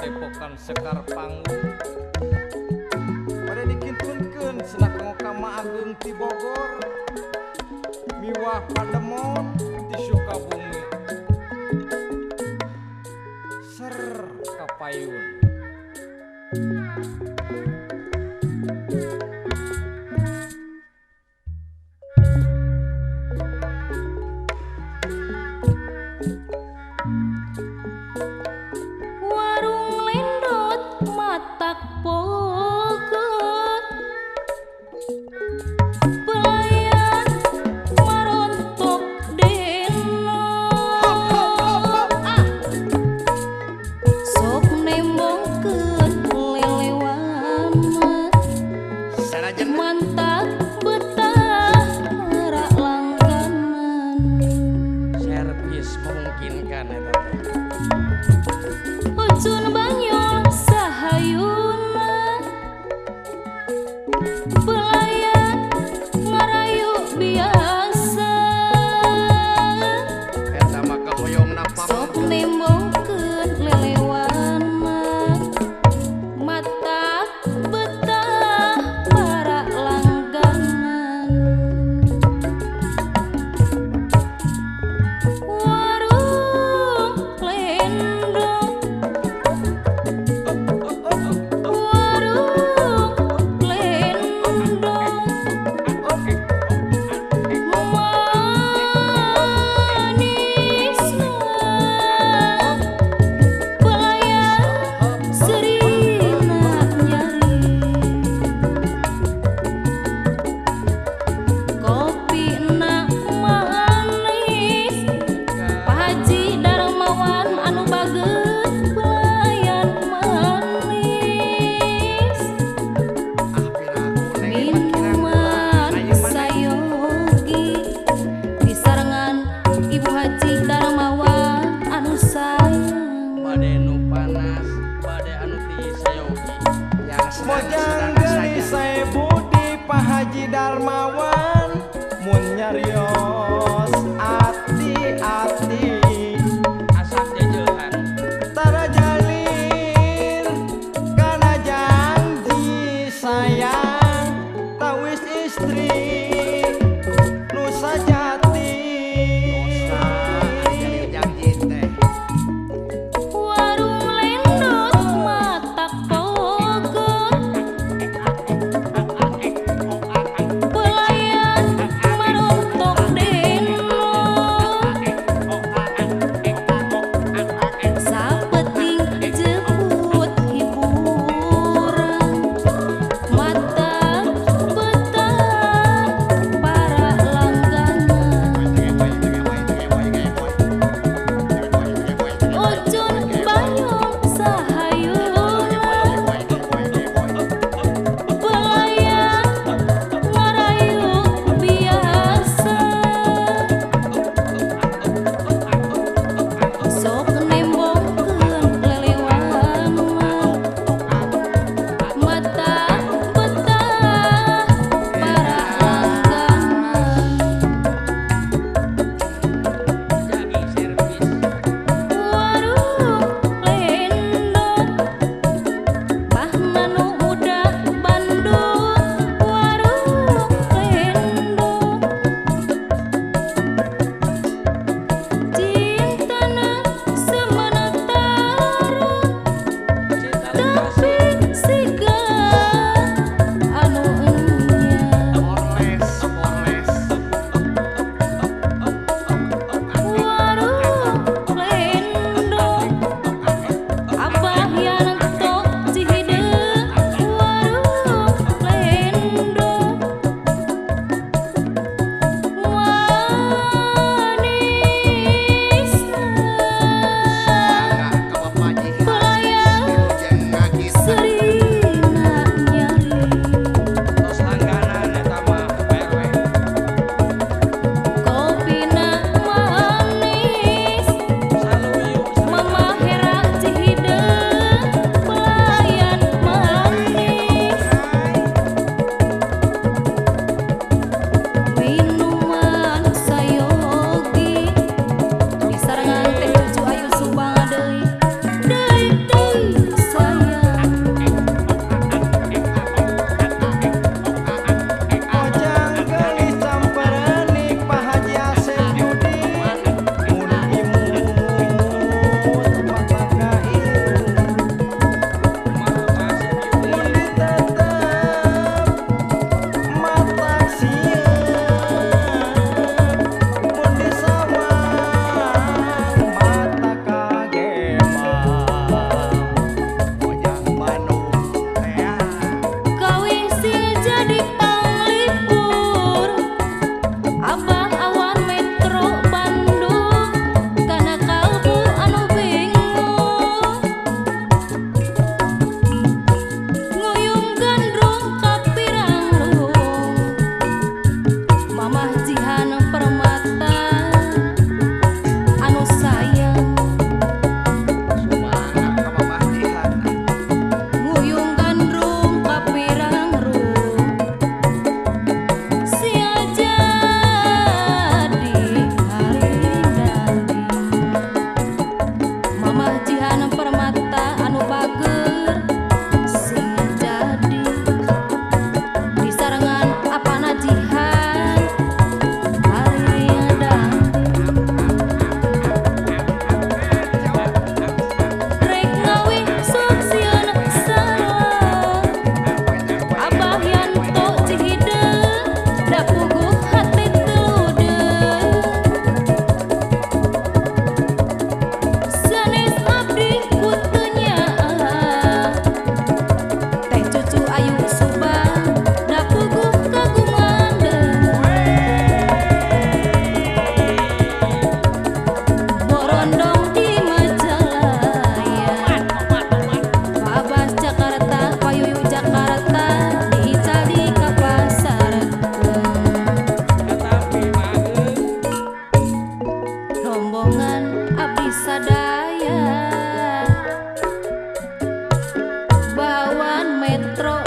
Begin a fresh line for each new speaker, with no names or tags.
Padepokan Sekar Panggung bade dikintunkeun cenah kanggo ka Ma Ageung ti Bogor miwah Pademon ti Sukabumi ser kapayun.
Warung lendot matak pogot pelayan marontok deno sok nembongkeun lelewan
Sanajan
mantak betah rak langganan
servis memungkinkan eta teh.
Ucun banyol sahayuna pelayan ngarayu biasa
Eta mah kahoyongna
sok
pamungkeun.
nembongkeun lelewan matak betah para langganan warung lendot warung lendot manisna pelayan serina nyari kopina manis Pak Haji Darmawan anu bageut pelayan manis
Ah piraku neng mah kirang
minuman
kula. Ayeuna mah neng.
sayogi disarengan Ibu Haji Darmawan anu sayang
Bade nu panas, bade anu tiis sayogi. Yang
Mojang
sedang-sedang
geulis
saja.
sae budi Pak Haji Darmawan mun nyarios ati-ati
Asak jejeuhan.
tara jalir kana janji sayang tawis istri nu sajati.
Dosa ari jalir janji teh.
Warung lendot matak pogot pelayan Metro.